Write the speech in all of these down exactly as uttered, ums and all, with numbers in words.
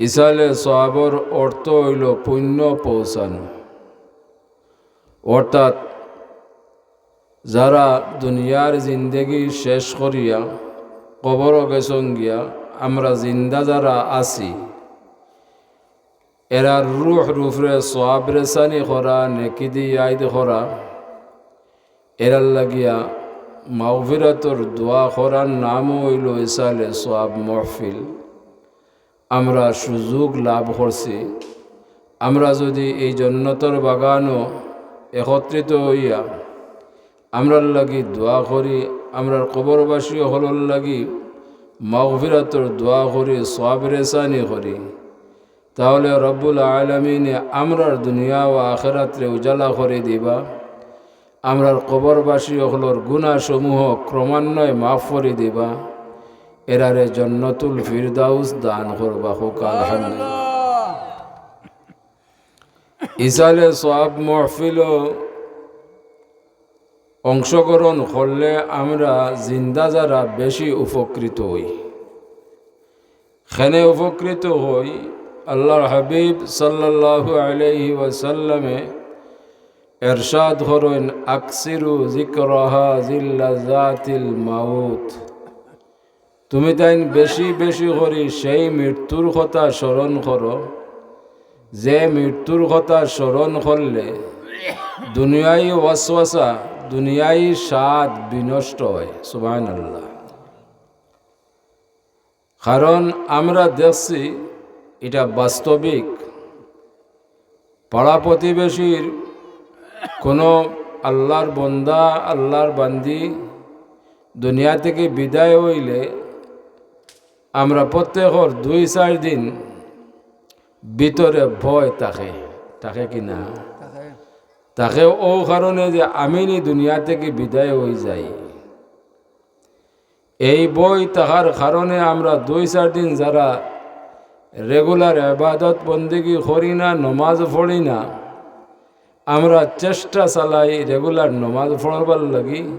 ইসালে সওয়াবর অর্থ অইলো পুণ্য পৌঁছানো, অর্থাৎ যারা দুনিয়ার জিন্দেগি শেষ করিয়া কবরো গেছইন গিয়া, আমরা জিন্দা যারা আছি, এরার রুহর উপরে সওয়াব রেসানি করা, নেকি দি আইদ করা, এরার লাগিয়া মাগফিরাতর দোয়া করার নামও অইলো ইসালে সওয়াব মাহফিল। আমরা সুযোগ লাভ করছি। আমরা যদি এই জন্নতর বাগানো একত্রিত অইয়া আমরার লাগি দোয়া করি, আমরার কবরবাসী অকলর লাগি মাগফিরাতর দোয়া করি, সওয়াব রেসানি করি, তাহলে রব্বুল আলামিনে আমরার দুনিয়া ও আখেরাতরে উজালা করি দিবা। আমরার কবরবাসী অকলর গুনাহসমূহ ক্রমান্বয়ে মাফ করি দিবা। এরারে জন্নতুল ফিরদাউস দান করবা। কউক্কা আলহামদুলিল্লাহ। ইসালে সওয়াব মাহফিলো অংশগ্রহণ করলে আমরা জিন্দা যারা বেশি উপকৃত অই। কেনে উপকৃত অই? আল্লাহর হাবিব সাল্লাল্লাহু আলাইহি ওয়াসাল্লামে এরশাদ করইন, "আকসিরু যিকরা হাযিল লাযাতিল মাউত।" তুমি তাইন বেশি বেশি করি সেই মৃত্যুর কথা স্মরণ করো, যে মৃত্যুর কথা স্মরণ করলে দুনিয়াই ওয়াসওয়াসা, দুনিয়াই স্বাদ বিনষ্ট অয়। সুবহানাল্লাহ। কারণ আমরা দেখছি, ইটা বাস্তবিক, পাড়া প্রতিবেশীর কোনো আল্লাহর বন্দা, আল্লাহর বান্দি দুনিয়া থাকি বিদায় অইলে আমরা প্রত্যেকর দুই চাইর দিন ভিতরে ভয় থাকে, থাকে কি না? থাকে। থাকে অউ কারণে যে আমি নি দুনিয়া থাকি বিদায় অই যাই। এই ভয় থাকার কারণে আমরা দুই চাইর দিন যারা regular ইবাদত বন্দেগি করি না, নমাজ পড়ি না, আমরা চেষ্টা চালাই regular নমাজ পড়বার লাগি,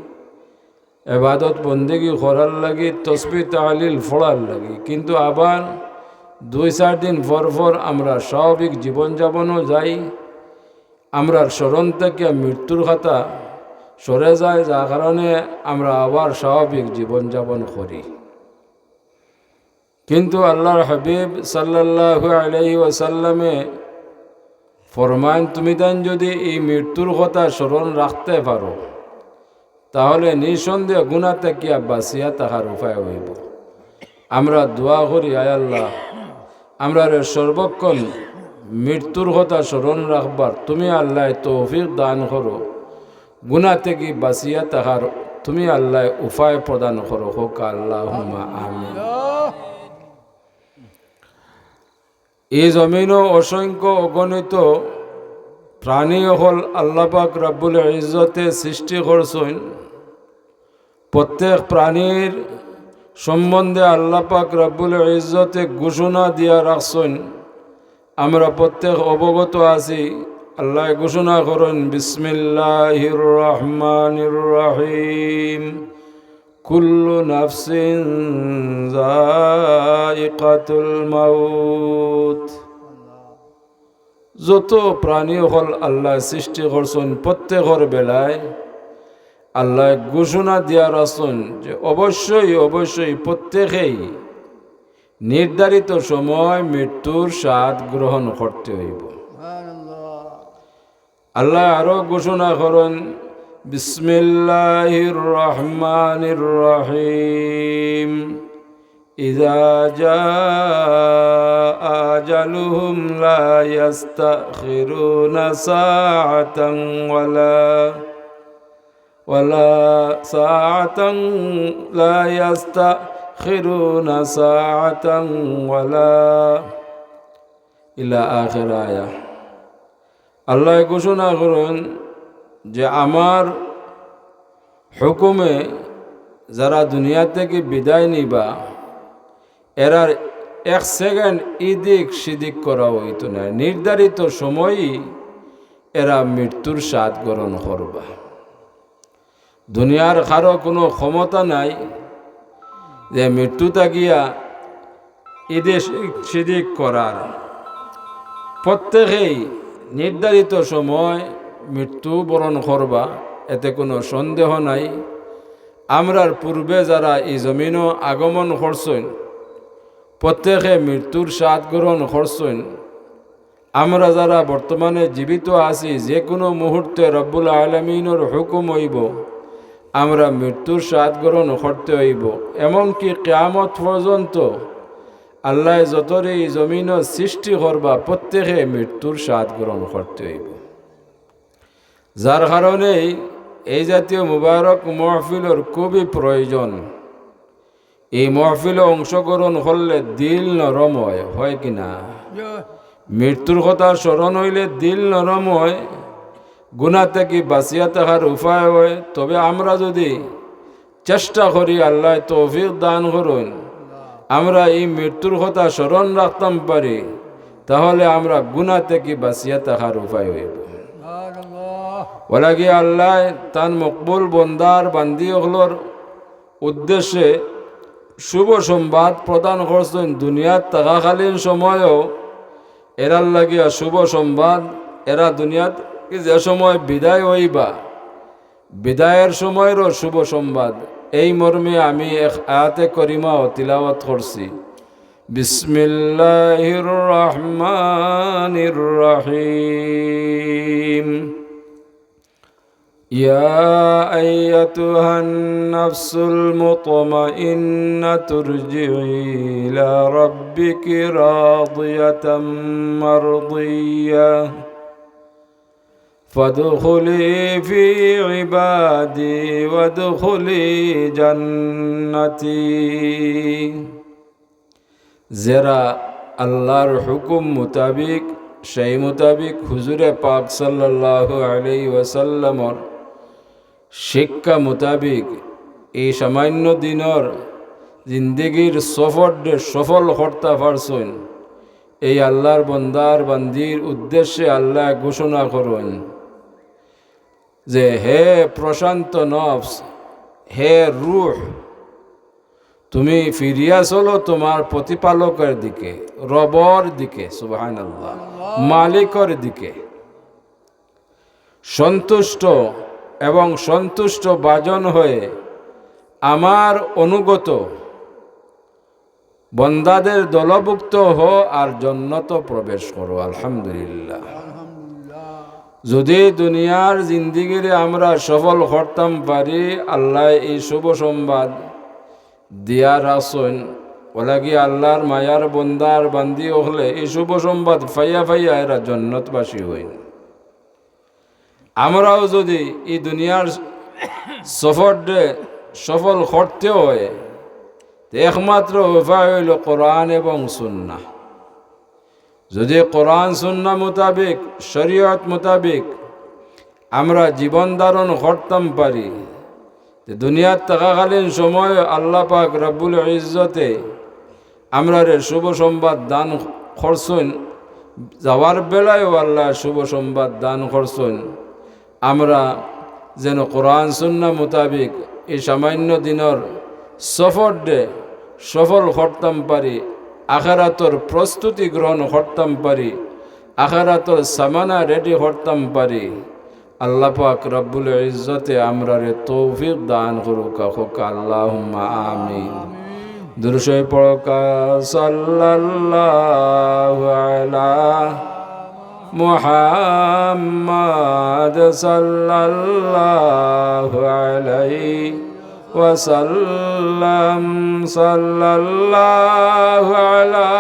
ইবাদত বন্দেগি করার লাগি, তসবিহ তাহলিল পড়ার লাগি। কিন্তু আবার দুই চাইর দিন পর পর আমরা স্বাভাবিক জীবনযাপনও যাই, আমরার স্মরণ থাকিয়া মৃত্যুর কথা সরে যায়, যার কারণে আমরা আবার স্বাভাবিক জীবনযাপন করি। কিন্তু আল্লাহর হাবিব সাল্লাল্লাহু আলাইহি ওয়াসাল্লামে ফরমাইন, তুমি তাইন যদি এই মৃত্যুর কথা স্মরণ রাখতে পারো, তাহলে নিঃসন্দেহে গুনাহ থাকিয়া বাঁচিয়া থাকার উপায় অইবো। আমরা দোয়া করি, আয় আল্লাহ, আমরারে সর্বক্ষণ মৃত্যুর কথা স্মরণ রাখবার তুমি আল্লাহ তৌফিক দান করো, গুনাহ থাকি বাঁচিয়া থাকার তুমি আল্লাহ উপায় প্রদান করো। কউক্কা আল্লাহুম্মা আমিন। এই জমিনো অসংখ্য অগণিত প্রাণী অকল আল্লাহ পাক রব্বুল ইজ্জতে সৃষ্টি করছইন। প্রত্যেক প্রাণীর সম্বন্ধে আল্লাহ পাক রব্বুল ইজ্জতে ঘোষণা দিয়া রাখছইন, আমরা প্রত্যেক অবগত আছি। আল্লাহ ঘোষণা করইন, বিসমিল্লাহির রহমানির রহিম। কুল্লু নাফসিন যায়িকাতুল মাউত। যত প্রাণী অকল আল্লাহ সৃষ্টি করছইন, প্রত্যেকর বেলায় আল্লাহ ঘোষণা দিয়া রাখছইন যে অবশ্যই, অবশ্যই প্রত্যেকেই নির্ধারিত সময় মৃত্যুর স্বাদ গ্রহণ করতে অইবো। সুবহানাল্লাহ। আল্লাহ আরো ঘোষণা করইন, বিসমিল্লাহির রহমানির রহিম। ইযা জাআ আজালুহুম লা ইয়াস্তাখিরুনা সাআতান ওয়ালা, ওয়ালা সাআতান লা ইয়াস্তাখিরুনা সাআতান ওয়ালা ইলা আখির আয়া। আল্লাহ ঘোষণা করইন যে আমার হুকুমে যারা দুনিয়া থাকি বিদায় নিবা, এরার এক সেকেন্ড ইদিক সিদিক করা অইতো নায়। নির্ধারিত সময়ই এরা মৃত্যুর স্বাদ গ্রহণ করবা। দুনিয়ার কারো কোনো ক্ষমতা নাই যে মৃত্যু থাকিয়া ইদিক সিদিক করার। প্রত্যেকেই নির্ধারিত সময় মৃত্যু বরণ করবা, এতে কোনো সন্দেহ নাই। আমরার পূর্বে যারা এই জমিনো আগমন করছইন, প্রত্যেকে মৃত্যুর স্বাদ গ্রহণ করছইন। আমরা যারা বর্তমানে জীবিত আছি, যে কোনো মুহূর্তে রব্বুল আলামিনর হুকুম অইবো, আমরা মৃত্যুর স্বাদ গ্রহণ করতে অইবো। এমনকি কিয়ামত পর্যন্ত আল্লায় যতরে এই জমিনো সৃষ্টি করবা, প্রত্যেকে মৃত্যুর স্বাদ গ্রহণ করতে অইবো। যার কারণেই এই জাতীয় মুবারক মহফিলর খুবই প্রয়োজন। এই মহফিলো অংশগ্রহণ করলে দিল নরম হয়, হয় কি না? মৃত্যুর কথা স্মরণ অইলে দিল নরম হয়, গুনা থাকি বাঁচিয়া থাকার উপায় হয়। তবে আমরা যদি চেষ্টা করি, আল্লায় তৌফিক দান করইন, আমরা এই মৃত্যুর কথা স্মরণ রাখতাম পারি, তাহলে আমরা গুনা থাকি বাঁচিয়া থাকার উপায় অইবো। অলাগি আল্লায় তান মকবুল বন্দার বান্দি অকলর উদ্দেশ্যে শুভ সংবাদ প্রদান করছইন। দুনিয়াত থাকাকালীন সময়ও এরার লাগিয়া শুভ সংবাদ, এরা দুনিয়াত যে সময় বিদায় অইবা, বিদায়ের সময়রও শুভ সংবাদ। এই মর্মে আমি এক আয়াতে করিমাও তিলাওয়াত করছি। বিসমিল্লাহির রহমানির রহিম। يا أيتها النفس المطمئنة ارجعي إلى ربك راضية مرضية فادخلي في عبادي وادخلي جنتي। যেরা আল্লাহর হুকুম মোতাবিক, সেই মোতাবিক হুজুরে পাক সাল্লাল্লাহু আলাইহি ওয়াসাল্লামর শিক্ষা মোতাবিক এই সামান্য দিনর জিন্দেগির সফররে সফল করতা পারছইন, এই আল্লাহর বন্দার বান্দির উদ্দেশ্যে আল্লায় ঘোষণা করইন যে, হে প্রশান্ত নফস, হে রূহ, তুমি ফিরিয়া চলো তোমার প্রতিপালকের দিকে, রবর দিকে, সুবহানাল্লাহ, মালিকর দিকে। সন্তুষ্ট এবং সন্তুষ্ট ভাজন হয়ে আমার অনুগত বন্দাদের দলভুক্ত হও আর জন্নত প্রবেশ করো। আলহামদুলিল্লাহ। যদি দুনিয়ার জিন্দিগিরে আমরা সফল করতাম পারি, আল্লায় এই শুভ সংবাদ দিয়া রাখছইন। অলাগি আল্লাহর মায়ার বন্দার বান্দি অকলে এই শুভ সংবাদ পাইয়া পাইয়া এরা জন্নতবাসী অইন। আমরাও যদি এই দুনিয়ার সফররে সফল করতে হয়, তে একমাত্র উপায় অইলো কোরআন এবং সুন্নাহ। যদি কোরআন সুন্নাহ মোতাবিক, শরীয়ত মোতাবিক আমরা জীবন ধারণ করতাম পারি, তে দুনিয়াত থাকাকালীন সময় আল্লাহ পাক রব্বুল ইজ্জতে আমরারে শুভ সংবাদ দান করছইন, যাওয়ার বেলায়ও আল্লায় শুভ সংবাদ দান করছইন। আমরা যেন কোরআন সুন্নাহ মোতাবিক এই সামান্য দিনর সফররে সফল করতাম পারি, আখেরাতর প্রস্তুতি গ্রহণ করতাম পারি, আখেরাতর সামানা রেডি করতাম পারি। আল্লাহ পাক রব্বুল ইজ্জতে আমরারে তৌফিক দান করুকা, কউকা আল্লাহুম্মা আমিন। দুরূদ শরীফ পড়ুকা, সাল্লাল্লাহু আলা মুহাম্মাদ, সাল্লাল্লাহু আলাইহি ওয়াসাল্লাম, সাল্লাল্লাহু আলা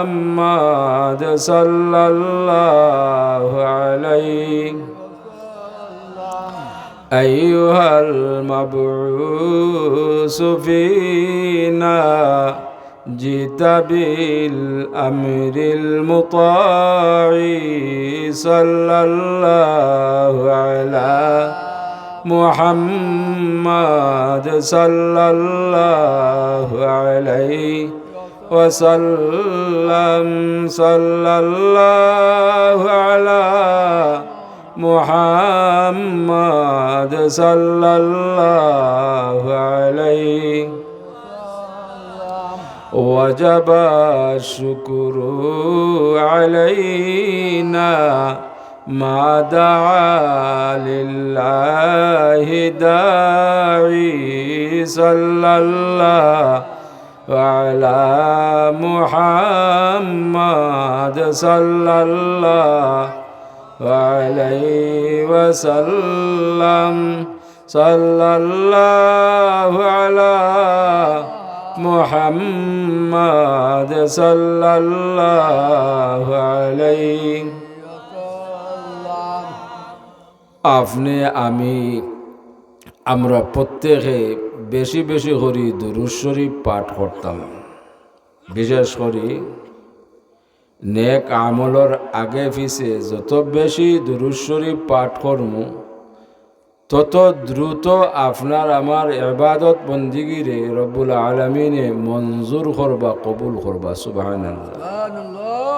মুহাম্মাদ, সাল্লাল্লাহু আলাইহি। أيها المبعوث فينا جئت بالأمر المطاع، صلى الله على محمد، صلى الله عليه وسلم، صلى الله على محمد، صلى الله عليه. وجب الشكر علينا ما دعا لله داعي. صلى الله على محمد، صلى الله عليه وسلم. صلى الله على محمد، صلى الله عليه وسلم. আপনে আমি, আমরা প্রত্যেকে বেশি বেশি করি দুরূদ শরীফ পাঠ করতাম। বিশেষ করি নেক আমলর আগে পিছে যত বেশি দুরূদ শরীফ পাঠ করমু, তত দ্রুত আপনার আমার ইবাদত বন্দিগিরে রব্বুল আলামিনে মঞ্জুর করবা, কবুল করবা। সুবহানাল্লাহ। সুবহানাল্লাহ।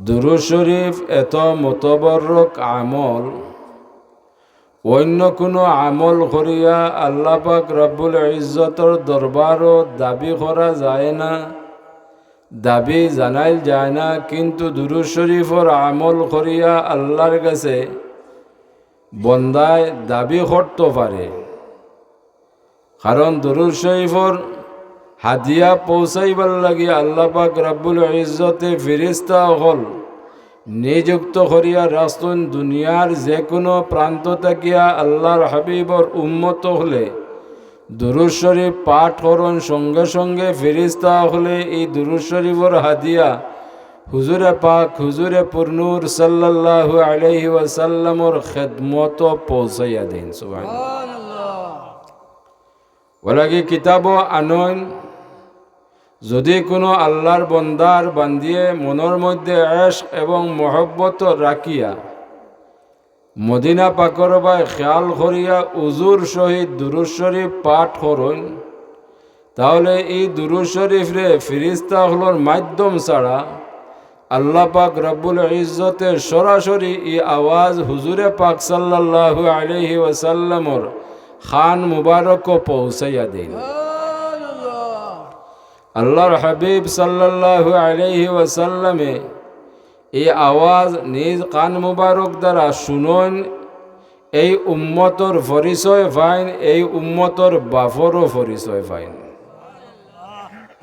দুরূদ শরীফ এত মোতাবারক আমল, অন্য কুনু আমল করিয়া আল্লাহ পাক রব্বুল ইজ্জতর দরবারো দাবি করা যায় না, দাবি জানাইল যায় না, কিন্তু দুরূদ শরীফর আমল করিয়া আল্লাহর গেছে বন্দায় দাবি করতো পারে। কারণ দুরূদ শরীফর হাদিয়া পৌঁছাইবার লাগি আল্লাহ পাক রব্বুল ইজ্জতে ফিরিস্তা অকল নিযুক্ত করিয়া রাখছইন। দুনিয়ার যে কুনু প্রান্ত থাকিয়া আল্লাহর হাবিবর উম্মত অকলে দুরূদ শরীফ পাঠ করইন, সঙ্গে সঙ্গে ফিরিস্তা অকলে ই দুরূদ শরীফর হাদিয়া হুজুরে পাক, হুজুরে পুরনূর সাল্লাল্লাহু আলাইহি ওয়াসাল্লামর খেদমতো পৌঁছাইয়া দেইন। সুবহানাল্লাহ। সুবহানাল্লাহ। অলাগি কিতাবো আনইন, যুদি কুনু আল্লাহর বন্দার বান্দিয়ে মনর মধ্যে এশক এবং মহব্বত রাখিয়া মদিনা পাকর বায় খেয়াল করিয়া উজুর সহিত দুরূদ শরীফ পাঠ করইন, তাহলে ই দুরূদ শরীফরে ফিরিস্তা অকলর মাধ্যম ছাড়া আল্লাহ পাক রব্বুল ইজ্জতে সরাসরি ই আওয়াজ হুজুরে পাক সাল্লাল্লাহু আলাইহি ওয়াসাল্লামর কান মুবারকো পৌঁছাইয়া দেইন। আল্লাহর হাবিব সাল্লাল্লাহু আলাইহি ওয়াসাল্লামে ই আওয়াজ নিজ কান মুবারক দ্বারা শুনইন, এই উম্মতর পরিচয় পাইন, এই উম্মতর বাফরও পরিচয় পাইন।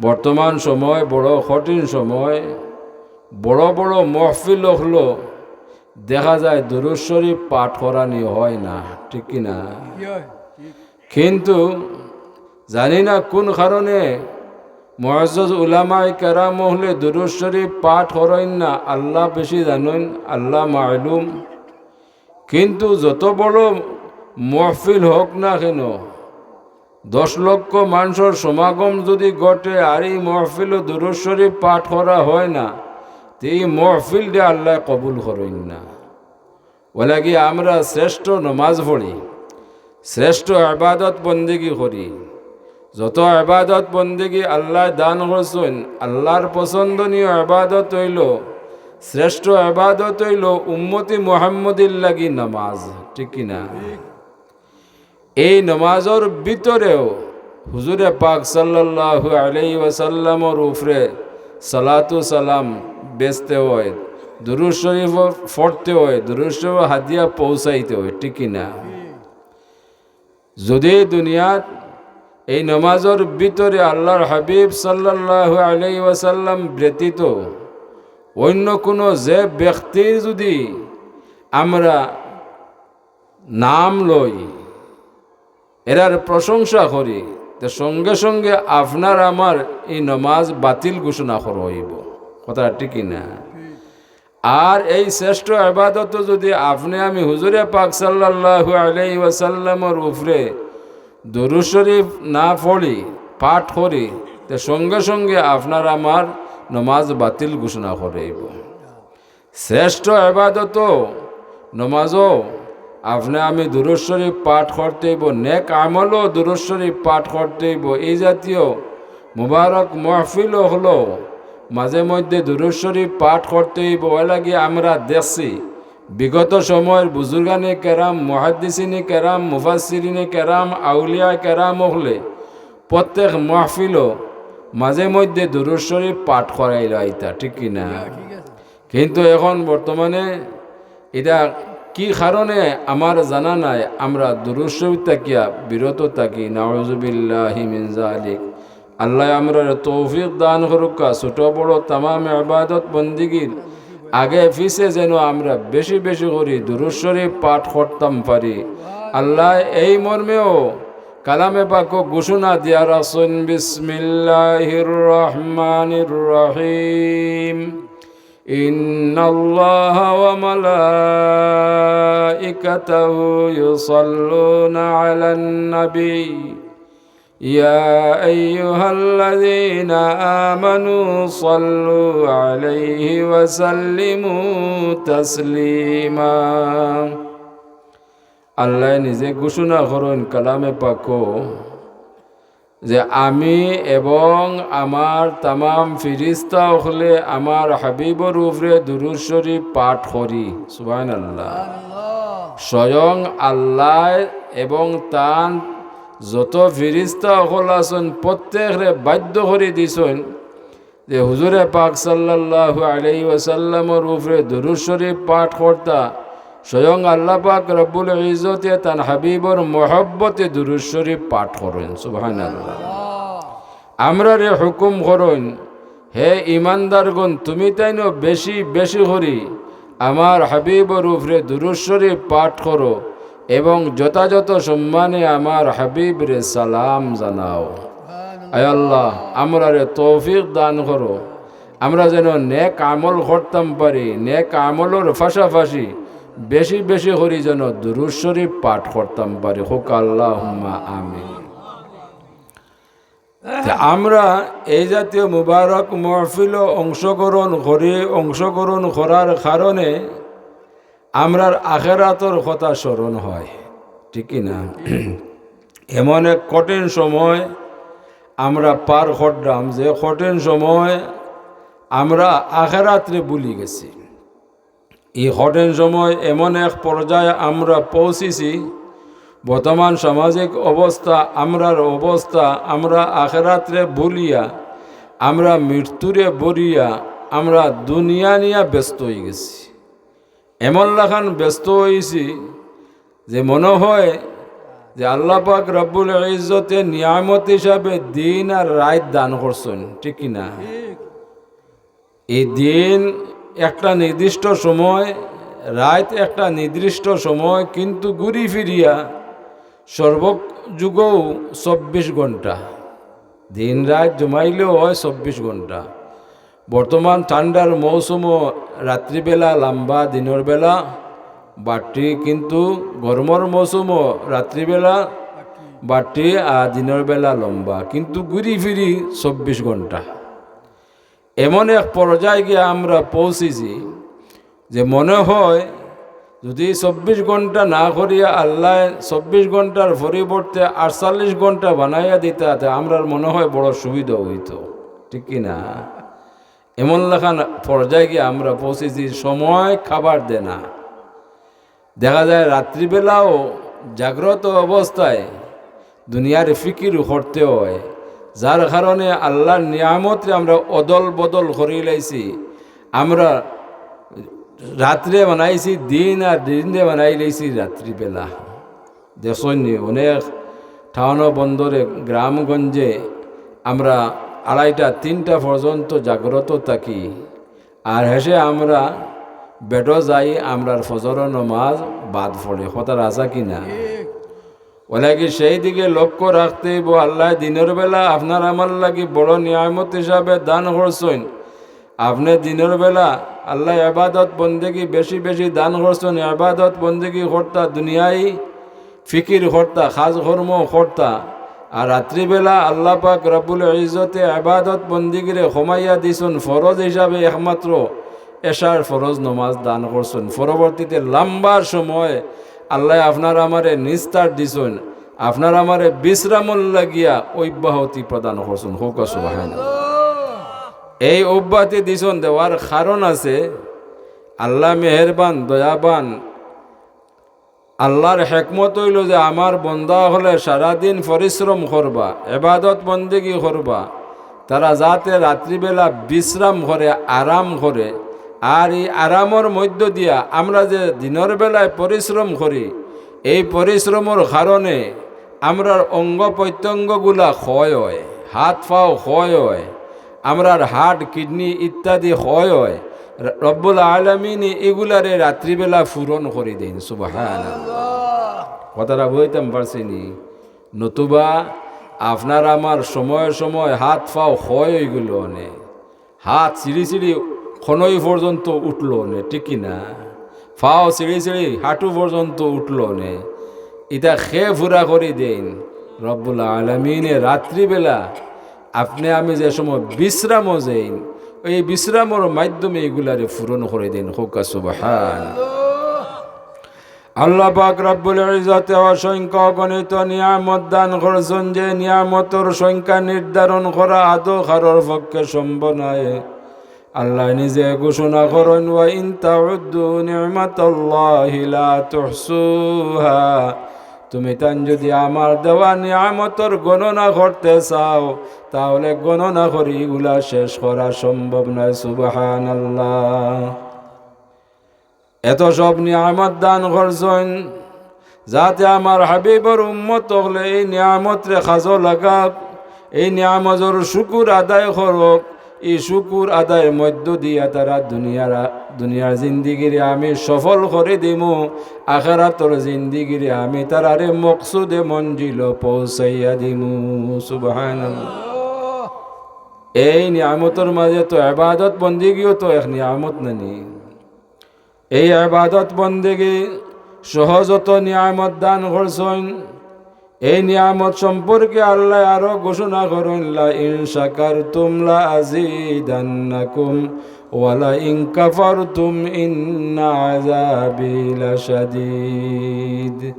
বর্তমান সময় বড় কঠিন সময়, বড় বড় মহফিল অকলো দেখা যায় দুরূদ শরীফ পাঠ করানি হয় না, ঠিক কি না? কিন্তু জানি না কুন কারণে মুআজ্জাজ উলামায়ে কেরাম অকলে দুরূদ শরীফ পাঠ করইন না, আল্লাহ বেশি জানইন, আল্লাহ মালুম। কিন্তু যত বড় মহফিল হোক না কেন, দশ লক্ষ মানষর সমাগম যুদি ঘটে আর ই মহফিলো দুরূদ শরীফ পাঠ করা হয় না, তে ই মহফিলরে আল্লায় কবুল করইন না। অলাগি আমরা শ্রেষ্ঠ নমাজ পড়ি, শ্রেষ্ঠ ইবাদত বন্দেগি করি। যত ইবাদত বন্দেগি আল্লায় দান করছইন, আল্লাহর পছন্দনীয় ইবাদত অইলো, শ্রেষ্ঠ ইবাদত অইলো উম্মতি মুহাম্মদীর লাগি নমাজ, ঠিক কি না? এই নমাজর ভিতরেও হুজুরে পাক সাল্লাল্লাহু আলাইহি ওয়াসাল্লামর উপরে সালাতু সালাম বেচতে হয়, দুরূদ শরীফ পড়তে হয়, দুরূদ শরীফ হাদিয়া পৌঁছাইতে হয়, ঠিক কি না? যুদি দুনিয়াত এই নমাজর ভিতরে আল্লাহর হাবিব সাল্লাল্লাহু আলাইহি ওয়াসাল্লাম ব্যতীত অন্য কুনু যে ব্যক্তির যুদি আমরা নাম লই, এরার প্রশংসা করি, তে সঙ্গে সঙ্গে আপনার আমার ই নমাজ বাতিল ঘোষণা করা অইবো। কথা ঠিক কি না? আর এই শ্রেষ্ঠ ইবাদত যুদি আপনে আমি হুজুরে পাক সাল্লাল্লাহু আলাইহি ওয়াসাল্লামর উপরে দুরূদ শরীফ না পড়ি, পাঠ করি, তে সঙ্গে সঙ্গে আপনার আমার নমাজ বাতিল ঘোষণা করা অইবো। শ্রেষ্ঠ ইবাদত নমাজও আপনে আমি দুরূদ শরীফ পাঠ করতে অইবো, নেক আমলও দুরূদ শরীফ পাঠ করতে অইবো। এই জাতীয় মুবারক মহফিল অকলো মাঝে মধ্যে দুরূদ শরীফ পাঠ করতে অইবো। অলাগি আমরা দেখছি বিগত সময়র বুজুর্গানে কেরাম, মুহাদ্দিসিনে কেরাম, মুফাসসিরিনে কেরাম, আউলিয়া কেরাম অকলে প্রত্যেক মহফিলো মাঝে মধ্যে দুরূদ শরীফ পাঠ করাইল আইতা, ঠিক কি না? কিন্তু এখন বর্তমানে ইটা কি কারণে আমার জানা নাই, আমরা দুরূদ শরীফ থাকিয়া বিরত থাকি। নাউযুবিল্লাহি মিন যালিক। আল্লায় আমরারে তৌফিক দান করুক্কা, ছোট বড় তামাম ইবাদত বন্দিগির আগে পিছে যেন আমরা বেশি বেশি করি দুরূদ শরীফ পাঠ করতাম পারি। আল্লায় এই মর্মেও কালামে পাকো ঘোষণা দিয়া রাখছইন, বিসমিল্লাহির রহমানির রহিম। إن الله وملائكته يصلون على النبي يا أيها الذين آمنوا صلوا عليه وسلموا تسليما। আল্লায় নিজে ঘোষণা করইন কালামে পাকো যে আমি এবং আমার তামাম ফিরিস্তা অকলে আমার হাবিবর উপরে দুরূদ শরীফ পাঠ করি। সুবহানাল্লাহ। স্বয়ং আল্লায় এবং তান যত ফিরিস্তা অকল আছইন, প্রত্যেকরে বাধ্য করি দিছইন যে হুজুরে পাক সাল্লাল্লাহু আলাইহি ওয়াসাল্লামর উপরে দুরূদ শরীফ পাঠ করতা। স্বয়ং আল্লাহ পাক রব্বুল ইজ্জতে তান হাবিবর মহব্বতে দুরূদ শরীফ পাঠ করইন। সুবহানাল্লাহ। আমরারে হুকুম করইন, হে ইমানদারগণ, তুমি তাইনও বেশি বেশি করি আমার হাবিবর উপরে দুরূদ শরীফ পাঠ করো এবং যথাযথ সম্মানে আমার হাবিবরে সালাম জানাও। আয় আল্লাহ, আমরারে তৌফিক দান করো, আমরা যেন নেক আমল করতাম পারি, নেক আমলর পাশাপাশি বেশি বেশি করি যেন দুরূদ শরীফ পাঠ করতাম পারি। কউক্কা আল্লাহুম্মা আমিন। তে আমরা এই জাতীয় মুবারক মহফিলো অংশগ্রহণ করি, অংশগ্রহণ করার কারণে আমরার আখেরাতর কথা স্মরণ হয়, ঠিক কি না? এমন এক কঠিন সময় আমরা পার করলাম, যে কঠিন সময় আমরা আখেরাতরে ভুলি গেছি। এই কঠিন সময় এমন এক পর্যায়ে আমরা পৌঁছিছি, বর্তমান সামাজিক অবস্থা, আমরার অবস্থা, আমরা আখেরাতরে ভুলিয়া, আমরা মৃত্যুরে ভুলিয়া, আমরা দুনিয়া নিয়া ব্যস্ত অইগেছি। এমন লাখান ব্যস্ত অইছি যে মনো হয় যে আল্লাহ পাক রব্বুল ইজ্জতে নিয়ামত হিসাবে দিন আর রাইত দান করছইন, ঠিক কি না? এই দিন একটা নির্দিষ্ট সময়, রাইত একটা নির্দিষ্ট সময়, কিন্তু ঘুরি ফিরিয়া সর্বযুগও চব্বিশ ঘন্টা। দিন রাইত জমাইলেও হয় চব্বিশ ঘন্টা। বর্তমান ঠান্ডার মৌসুমও রাত্রিবেলা লম্বা, দিনর বেলা বাট্টি, কিন্তু গরমর মৌসুমও রাত্রিবেলা বাট্টি আর দিনর বেলা লম্বা, কিন্তু ঘুরি ফিরি চব্বিশ ঘন্টা। এমন এক পর্যায়ে গিয়া আমরা পৌঁছিছি যে মনে হয় যদি চব্বিশ ঘন্টা না করিয়া আল্লায় চব্বিশ ঘন্টার পরিবর্তে আটচল্লিশ ঘন্টা বানাইয়া দিতা, তে আমরার মনে হয় বড় সুবিধা অইতো, ঠিক কি না? এমন লাখান পর্যায়ে গিয়া আমরা পৌঁছিছি, সময় খাবার দেয় না। দেখা যায় রাত্রিবেলাও জাগ্রত অবস্থায় দুনিয়ার ফিকির করতে হয়, যার কারণে আল্লাহর নিয়ামতরে আমরা অদল বদল করি লাইছি। আমরা রাত্রে বানাইছি দিন আর দিনরে বানাই লাইছি রাত্রিবেলা। দেখছইন নি, অনেক টাউন বন্দরে, গ্রামগঞ্জে আমরা আড়াইটা তিনটা পর্যন্ত জাগ্রত থাকি, আর হেষে আমরা বেডো যাই, আমরার ফজর নমাজ বাদ পড়ে। কথাটা হাছা কি না? অলাকি সেই দিকে লক্ষ্য রাখতে অইবো। আল্লায় দিনর বেলা আপনার আমার লাগি বড় নিয়ামত হিসাবে দান করছইন। আপনে দিনর বেলা আল্লায় ইবাদত বন্দেগি বেশি বেশি দান করছইন, ইবাদত বন্দেগি করতা, দুনিয়াই ফিকির করতা, কাজকর্ম করতা, আর রাত্রিবেলা আল্লাহ পাক রব্বুল ইজ্জতে ইবাদত বন্দিগিরে কমাইয়া দিছইন, ফরজ হিসাবে একমাত্র এশার ফরজ নমাজ দান করছইন। পরবর্তীতে লম্বা সময় আল্লায় আপনার আমারে নিস্তার দিছইন, আপনার আমারে বিশ্রামর লাগিয়া অব্যাহতি প্রদান করছইন। কউক্কা সুবহানাল্লাহ। এই অব্যাহতি দিছইন, দেওয়ার কারণ আছে। আল্লাহ মেহেরবান, দয়াবান। আল্লাহর হেকমত অইলো যে আমার বন্দা অকলে সারাদিন পরিশ্রম করবা, ইবাদত বন্দেগি করবা, তারা যাতে রাত্রিবেলা বিশ্রাম করে, আরাম করে। আর এই আরামর মধ্য দিয়া আমরা যে দিনর বেলায় পরিশ্রম করি, এই পরিশ্রমর কারণে আমরার অঙ্গ প্রত্যঙ্গগুলা ক্ষয় হয়, হাত পাও ক্ষয় হয়, আমরার হার্ট, কিডনি ইত্যাদি ক্ষয় হয়। র-, রব্বুল আলামিনে ইগুলারে রাত্রিবেলা পূরণ করি দেইন। সুবহানাল্লাহ। কথাটা বুঝাইতাম পারছি নি? নতুবা আপনার আমার সময় সময় হাত পাও ক্ষয় অইগেলো অনে, হাত ছিড়ি ছিড়ি খনই পর্যন্ত উঠলো অনে, ঠিক কি না? পাও ছিড়ি ছিড়ি হাঁটু পর্যন্ত উঠলো অনে। ইতা কে পুরা করি দেইন? রব্বুল আলামিনে রাত্রিবেলা আপনে আমি যে সময় বিশ্রামো যাইন, এই বিশ্রামর মাধ্যমে ইগুলারে পূরণ করি দেইন। কউক্কা সুবহান। আল্লাহ পাক রব্বুল ইজ্জতে অসংখ্য অগণিত নিয়ামত দান করছইন, যে নিয়ামতর সংখ্যা নির্ধারণ করা আদৌ কারোর পক্ষে সম্ভব নায়। আল্লায় নিজে ঘোষণা করইন, "ওয়া ইন তাউদ্দু নি'মাতাল্লাহি লা তুহসুহা।" তুমি তান যদি আমার দেওয়া নিয়ামতর গণনা করতে চাও, তাহলে গণনা করি ইগুলা শেষ করা সম্ভব নয়। সুবহানাল্লাহ। এত সব নিয়ামত দান করছইন, যাতে আমার হাবিবর উম্মত অকলে এই নিয়ামতরে কাজো লাগাউক, এই নিয়ামতর শুকুর আদায় করউক। এই শুকুর আদায়র মধ্য দিয়া তারা দুনিয়ার, দুনিয়ার জিন্দেগিরে আমি সফল করি দিমু, আখেরাতর জিন্দেগিরে আমি তারারে মকসুদে মঞ্জিলো পৌঁছাইয়া দিমু। সুবহানাল্লাহ। এই নিয়ামতর মাঝে তো ইবাদত বন্দেগিও তো এক নিয়ামত নানি? এই ইবাদত বন্দেগি সহ যত নিয়ামত দান করছইন, এই নিয়ামত সম্পর্কে আল্লায় আরো ঘোষণা করইন, "লা ইন শাকারতুম লা আজিদান্নাকুম ওয়া লা ইন কাফারতুম ইন্না আযাবি লাশাদীদ।"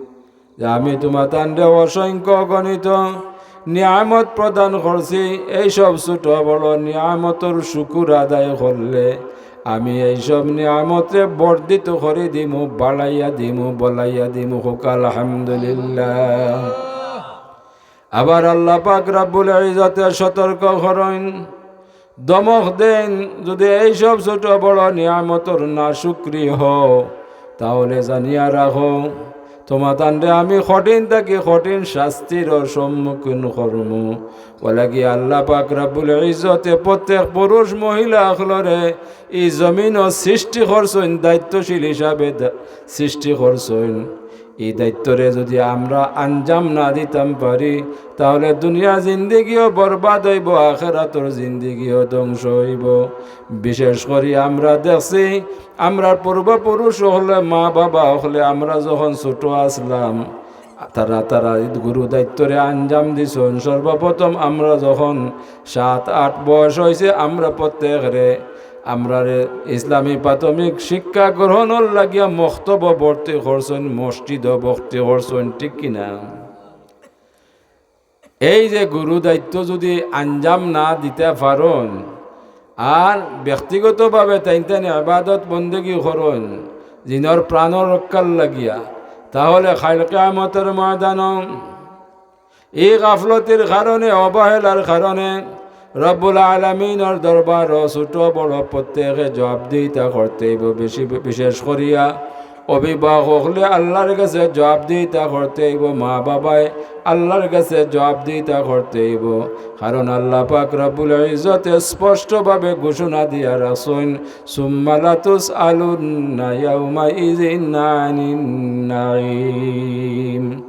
যে আমি তুমাতানরে অসংখ্য অগণিত নিয়ামত প্রদান করছি, এইসব ছোট বড় নিয়ামতর শুকুর আদায় করলে আমি এইসব নিয়ামতরে বর্ধিত করি দিমু, বাড়াইয়া দিমু, বলাইয়া দিমু। কউক্কা আলহামদুলিল্লাহ। আবার আল্লাহ পাক রব্বুল ইজ্জতে সতর্ক করইন, ধমক দেইন, যদি এইসব ছোট বড় নিয়ামতর নাশুকরি হও, তাহলে জানিয়া রাখো, তুমাতানরে আমি কঠিন থাকি কঠিন শাস্তির সম্মুখীন করমু। অলাগি আল্লাহ পাক রব্বুল ইজ্জতে প্রত্যেক পুরুষ মহিলা অকলরে ই জমিনো সৃষ্টি করছইন, দায়িত্বশীল হিসাবে দা-, সৃষ্টি করছইন। ই দায়িত্বরে যদি আমরা আঞ্জাম না দিতাম পারি, তাহলে দুনিয়ার জিন্দেগিও বরবাদ অইবো, আখেরাতর জিন্দেগিও ধ্বংস অইবো। বিশেষ করি আমরা দেখছি, আমরার পূর্বপুরুষ অকলে, মা বাবা অকলে, আমরা যখন ছোট আছলাম, তারা, তারা ই গুরু দায়িত্বরে আঞ্জাম দিছইন। সর্বপ্রথম আমরা যখন সাত আট বয়স অইছে, আমরা প্রত্যেকরে, আমরারে ইসলামী প্রাথমিক শিক্ষা গ্রহণর লাগিয়া মক্তবো ভর্তি করছইন, মসজিদো ভর্তি করছইন, ঠিক কি না? এই যে গুরু দায়িত্ব যদি আঞ্জাম না দিতা পারইন, আর ব্যক্তিগতভাবে তাইন তাইন ইবাদত বন্দেগি করইন, জিনর প্রাণ রক্ষার লাগিয়া, তাহলে কাইল কিয়ামতর ময়দানো ই গাফলতির কারণে, অবহেলার কারণে রব্বুল আলামিনর দরবারো ছোট বড় প্রত্যেকে জবাবদিহিতা করতে অইবো। বেশি, বিশেষ করিয়া অভিভাবক অকলে আল্লার গেছে জবাবদিহিতা করতে অইবো, মা বাবায় আল্লার গেছে জবাবদিহিতা করতে অইবো। কারণ আল্লাহ পাক রব্বুল ইজ্জতে স্পষ্টভাবে ঘোষণা দিয়া রাখছইন, "সুম্মা লাতুসআলুন্না ইয়াউমাইযিন আনিন নাঈম।"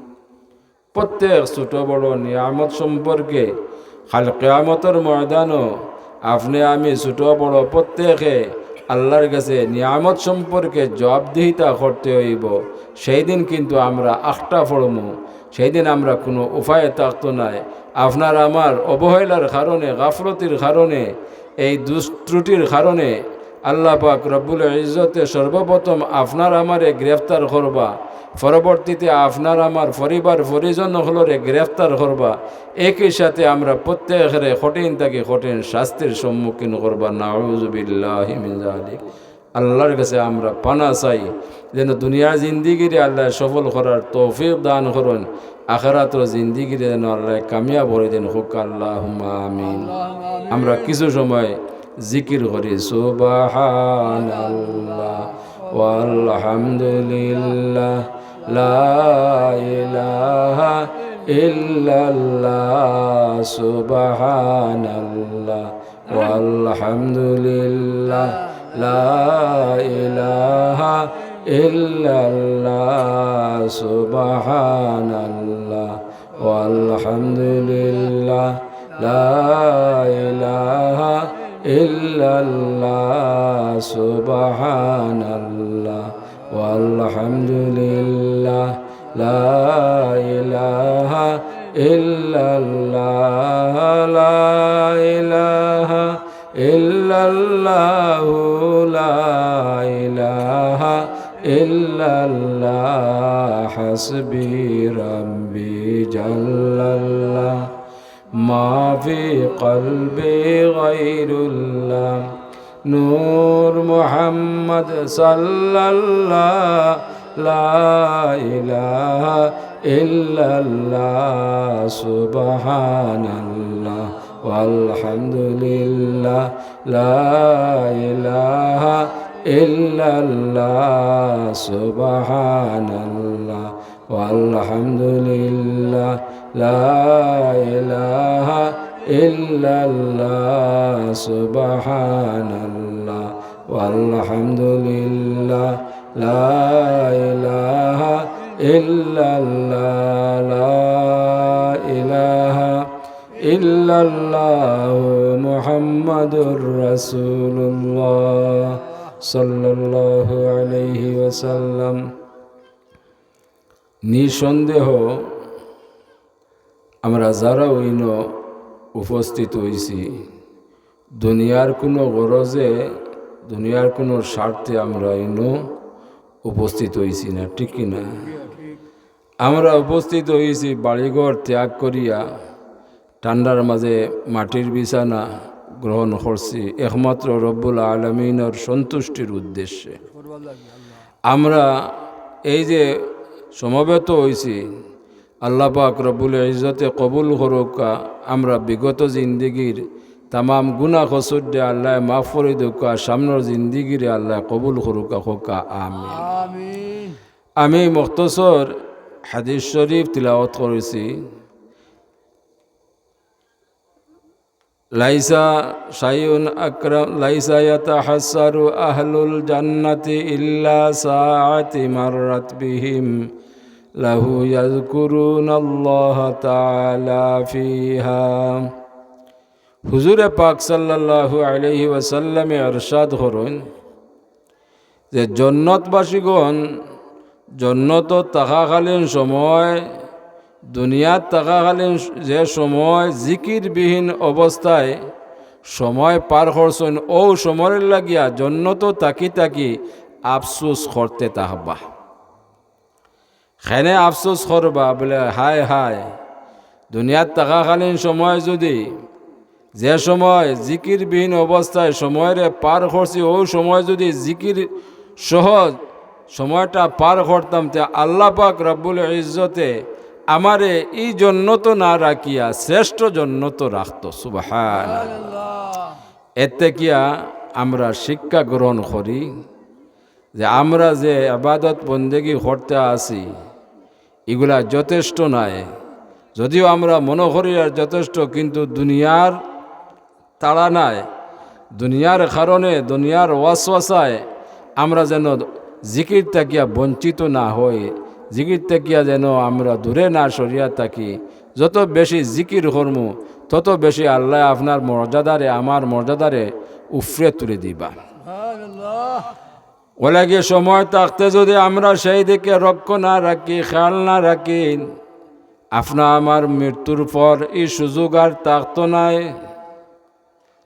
প্রত্যেক ছোট বড় নিয়ামত সম্পর্কে কাইল কিয়ামতর ময়দানো আপনে আমি ছোট বড় প্রত্যেকে আল্লার গেছে নিয়ামত সম্পর্কে জবাবদিহিতা করতে অইবো। সেই দিন কিন্তু আমরা আখটা পড়মু, সেই দিন আমরা কুনু উপায় থাকতো নায়। আপনার আমার অবহেলার কারণে, গাফলতির কারণে, এই দুষ ত্রুটির কারণে আল্লাহ পাক রব্বুল ইজ্জতে সর্বপ্রথম আপনার আমারে গ্রেফতার করবা, পরবর্তীতে আপনার আমার পরিবার পরিজন অকলরে গ্রেফতার করবা, একই সাথে আমরা প্রত্যেকরে কঠিন থাকি কঠিন শাস্তির সম্মুখীন করবা। নাউযুবিল্লাহি মিন যালিক। আল্লার গেছে আমরা পানা চাই যেন দুনিয়ার জিন্দেগিরে আল্লায় সফল করার তৌফিক দান করইন। আখেরাতর জিন্দেগিরে যেন আল্লায় কামিয়াব করি দেইন, কউক্কা আল্লাহুম্মা আমিন। আমরা কিছু সময় জিকির করি, সুবহানাল্লাহ ওয়ালহামদুলিল্লাহ, লা ইলাহা ইল্লাল্লাহ, সুবহানাল্লাহ ওয়ালহামদুলিল্লাহ, লা ইলাহা ইল্লাল্লাহ, সুবহানাল্লাহ ওয়ালহামদুলিল্লাহ, লা ইলাহা ইল্লাল্লাহ, সুবহানাল্লাহ ওয়ালহামদুলিল্লাহ, লা ইলাহা ইল্লাল্লাহ, লা ইলাহা ইল্লাল্লাহু, লা ইলাহা ইল্লাল্লাহ, হাসবি রাব্বি জাল্লাল্লাহ, মা ফি কলবি গায়রুল্লাহ, নূর মুহাম্মদ সাল্লাল্লাহ, লা ইলাহা ইল্লাল্লাহ, সুবহানাল্লাহ ওয়ালহামদুলিল্লাহ, লা ইলাহা ইল্লাল্লাহ, সুবহানাল্লাহ ওয়ালহামদুলিল্লাহ, লা ইলাহা ইল্লাল্লাহ, সুবহানাল্লাহ ওয়ালহামদুলিল্লাহ, লা ইলাহা ইল্লাল্লাহ, লা ইলাহা ইল্লাল্লাহু মুহাম্মাদুর রাসূলুল্লাহ সাল্লাল্লাহু আলাইহি ওয়াসাল্লাম। নিঃসন্দেহ আমরা যারা ইনো উপস্থিত অইছি, দুনিয়ার কুনু গরজে, দুনিয়ার কুনু স্বার্থে আমরা ইনো উপস্থিত অইছি না, ঠিক কি না? আমরা উপস্থিত অইছি বাড়িঘর ত্যাগ করিয়া, ঠান্ডার মাঝে মাটির বিছানা গ্রহণ করছি একমাত্র রব্বুল আলামিনর সন্তুষ্টির উদ্দেশ্যে। আমরা এই যে সমবেত অইছি, আল্লাহ পাক রব্বুল ইজ্জতে কবুল করউক্কা। আমরা বিগত জিন্দেগির তামাম গুনাহ কসুররে আল্লায় মাফ করি দেউক্কা, সামনর জিন্দেগিরে আল্লায় কবুল করউক্কা, কউক্কা আমিন। আমিন। আমি মুখতসর হাদিস শরীফ তিলাওয়াত করেছি। লাইসা শাইউন আকরাম, লাইসা ইয়াতাহাসসারু আহলুল জান্নাতি ইল্লা সাআতি মাররাত বিহিম লাহু ইয়াযকুরুনাল্লাহা তাআলা ফিহা। হুজুরে পাক সাল্লাল্লাহু আলাইহি ওয়াসাল্লামে ইরশাদ করইন যে জন্নতবাসীগণ জন্নতত থাকাকালীন সময়, দুনিয়াত থাকাকালীন যে সময় জিকিরবিহীন অবস্থায় সময় পার করছইন, অউ সময়র লাগিয়া জন্নতো থাকি থাকি আফসোস করতে থাকবা। কেনে আফসোস করবা? বুলে, হায় হায়, দুনিয়াত থাকাকালীন সময় যুদি, যে সময় জিকিরবিহীন অবস্থায় সময়রে পার করছি, অউ সময় যুদি জিকির সহ সময়টা পার করতাম, তে আল্লাহ পাক রব্বুল ইজ্জতে আমারে ই জন্নতো না রাখিয়া শ্রেষ্ঠ জন্নতো রাখতো। সুবহানাল্লাহ। এতে কিয়া আমরা শিক্ষা গ্রহণ করি যে আমরা যে ইবাদত বন্দেগি করতে আছি, ইগুলা যথেষ্ট নায়। যদিও আমরা মনো করি আর যথেষ্ট, কিন্তু দুনিয়ার তাড়া নায়, দুনিয়ার কারণে, দুনিয়ার ওয়াসওয়াসায় আমরা যেন জিকির থাকিয়া বঞ্চিত না হই, জিকির থাকিয়া যেন আমরা দূরে না সরিয়া থাকি। যত বেশি জিকির করমু, তত বেশি আল্লায় আপনার মর্যাদারে, আমার মর্যাদারে উফরে তুলি দিবা। সুবহানাল্লাহ। অলাগি সময় থাকতে যুদি আমরা সেই দিকে লক্ষ্য না রাখি, খেয়াল না রাখি, আপনা আমার মৃত্যুর পর ই সুযোগ আর থাকতো নায়।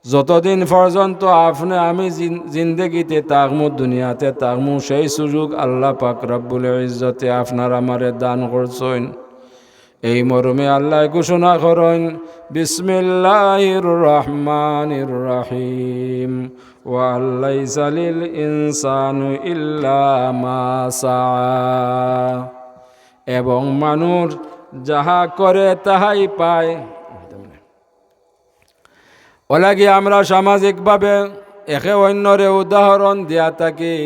যতদিন পর্যন্ত আপনে আমি জিন-, জিন্দেগিতে থাকমু, দুনিয়াতে থাকমু, সেই সুযোগ আল্লাহ পাক রব্বুল ইজ্জতে আপনার আমারে দান করছইন। এই মর্মে আল্লায় ঘোষণা করইন, বিসমিল্লাহির রহমানির রহিম, ওয়া আন লাইসা লিল ইনসানু ইল্লা মা সাআ। এবং মানুষ যাহা করে তাহাই পায়। অলাগি আমরা সামাজিকভাবে একে অন্যরে উদাহরণ দিয়া থাকি,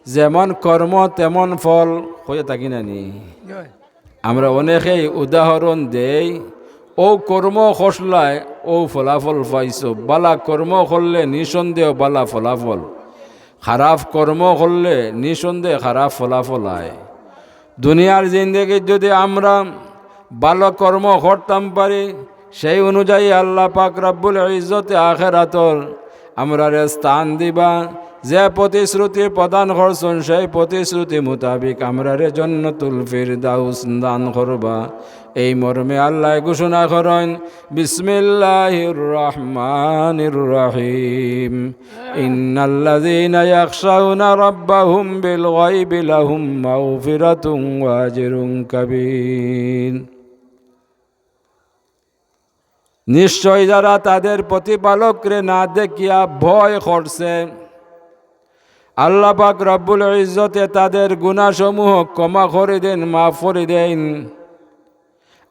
যেমন কর্ম তেমন ফল, কইয়া থাকি না নি? আমরা অনেকেই উদাহরণ দেই, ও কর্ম করলায় ও ফলাফল পাইছো, বালা কর্ম করলে নিঃসন্দেহ বালা ফলাফল, খারাপ কর্ম করলে নিঃসন্দেহ খারাপ ফলাফল আয়। দুনিয়ার জিন্দেগিত যদি আমরা ভালো কর্ম করতাম পারি, সেই অনুযায়ী আল্লাহ পাক রব্বুল ইজ্জতে আখেরাতর আমরারে স্থান দিবা। যে প্রতিশ্রুতি প্রদান করছইন, সেই প্রতিশ্রুতি মোতাবিক আমরারে জন্নতুল ফিরদাউস দান করবা। এই মর্মে আল্লাহ ঘোষণা করইন, বিসমিল্লাহির রহমানির রহিম। ইন্নাল্লাযীনা ইয়াখশাউনা রাব্বাহুম বিল গায়বি লাহুম মাগফিরাতুন ওয়া আজরুন কাবীর। নিশ্চয় যারা তাদের প্রতিপালকরে না দেখিয়া ভয় করছে, আল্লাহ পাক রব্বুল ইজ্জতে তাদের গুনাহসমূহ ক্ষমা করি দেইন, মাফ করি দেইন।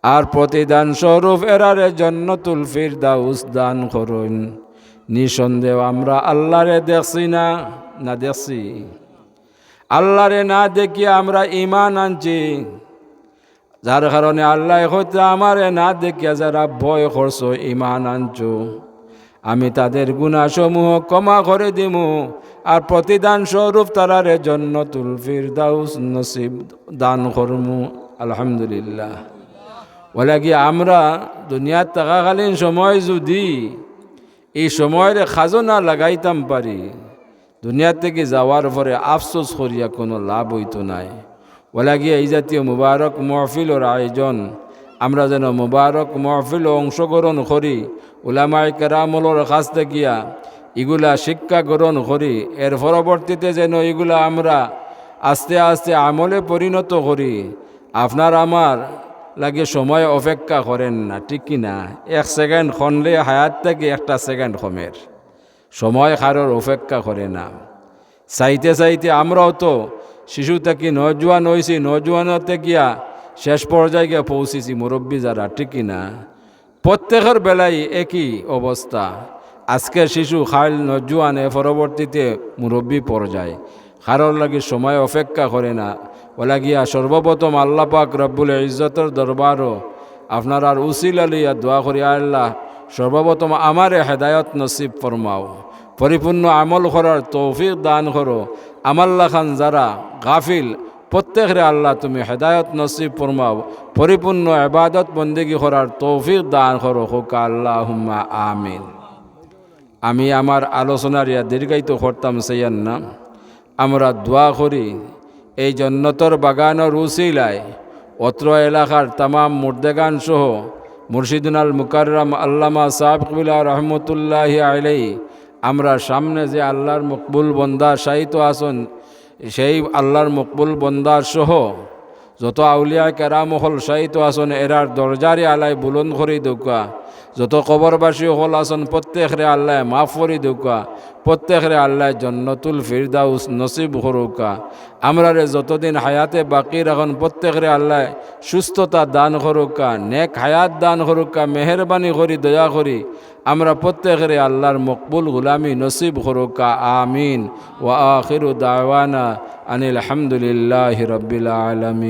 আর প্রতিদান স্বরূপ এরারে জন্নতুল ফিরদাউস দান করইন। নিঃসন্দেহ আমরা আল্লাহরে দেখছি না, না দেখছি? আল্লাহরে না দেখিয়া আমরা ঈমান আনছি, যার কারণে আল্লাহ কইতা, আমারে না দেখিয়া যারা ভয় করছো, ঈমান আনছো, আমি তাদের গুনাহসমূহ ক্ষমা করি দিমু, আর প্রতিদান স্বরূপ তারারে জন্নতুল ফিরদাউস নসিব দান করমু। আলহামদুলিল্লাহ। অলাগি আমরা দুনিয়াত থাকাকালীন সময় যদি এই সময়রে খাজনা লাগাইতাম পারি, দুনিয়া থাকি যাওয়ার পরে আফসোস করিয়া কোনো লাভ অইতো নায়। অলাগি এই জাতীয় মুবারক মহফিলর আয়োজন, আমরা যেন মুবারক মহফিলো অংশগ্রহণ করি, উলামায়ে কেরামলর কাছ থাকিয়া ইগুলা শিক্ষা গ্রহণ করি, এর পরবর্তীতে যেন ইগুলা আমরা আস্তে আস্তে আমলে পরিণত করি। আপনার আমার লাগি সময় অপেক্ষা করেন না, ঠিক কি না? এক সেকেন্ড ক্ষণলে হায়াত থাকি একটা সেকেন্ড কমের। সময় কারোর অপেক্ষা করে না। চাইতে চাইতে আমরাও তো শিশু থাকি নওজোয়ান অইছি, নওজোয়ান থাকিয়া শেষ পর্যায়ে গিয়া পৌঁছিছি, মুরব্বি যারা, ঠিক কি না? প্রত্যেকের বেলায় একই অবস্থা। আজকে শিশু, কাইল নওজোয়ান, এ পরবর্তীতে মুরব্বি পর্যায়। কারোর লাগি সময় অপেক্ষা করে না। অলাগিয়া সর্বপ্রথম আল্লাহ পাক রব্বুল ইজ্জতর দরবারো আপনারার উসিলা লইয়া দোয়া করি, আল্লাহ, সর্বপ্রথম আমারে হেদায়ত নসিব ফরমাও, পরিপূর্ণ আমল করার তৌফিক দান করো। আমার লাখান যারা গাফিল, প্রত্যেকরে আল্লাহ তুমি হেদায়ত নসিব ফরমাও, পরিপূর্ণ ইবাদত বন্দেগী করার তৌফিক দান করো। কউক্কা আল্লাহুম্মা আমিন। আমি আমার আলোচনার ইয়া দীর্ঘায়িত করতাম চাইয়ার না। আমরা দোয়া করি, এই জন্নতর বাগানর উসিলায় অত্র এলাকার তামাম মুর্দেগান সহ মুর্শিদুনাল মুকাররম আল্লামা সাহেব কিবলা রহমতুল্লাহি আলাইহি, আমরা সামনে যে আল্লাহর মকবুল বন্দা শায়িত আছইন, সেই আল্লাহর মকবুল বন্দা সহ যত আউলিয়া কেরাম অকল শায়িত আছইন, এরার দরজারে আল্লায় বুলন্দ করি দেউক্কা। যত কবরবাসী অকল আছইন, প্রত্যেকরে আল্লায় মাফ করি দেউক্কা। প্রত্যেকরে আল্লায় জন্নতুল ফিরদাউস নসিব করউক্কা। আমরারে যতদিন হায়াতে বাকি রাখইন, প্রত্যেকরে আল্লায় সুস্থতা দান করউক্কা, নেক হায়াত দান করউক্কা। মেহেরবানি করি, দয়া করি আমরা প্রত্যেকরে আল্লাহর মকবুল গুলামি নসিব করউক্কা। আমিন। ওয়া আখিরু দাওয়ানা আনিল হামদুলিল্লাহি রাব্বিল আলামিন।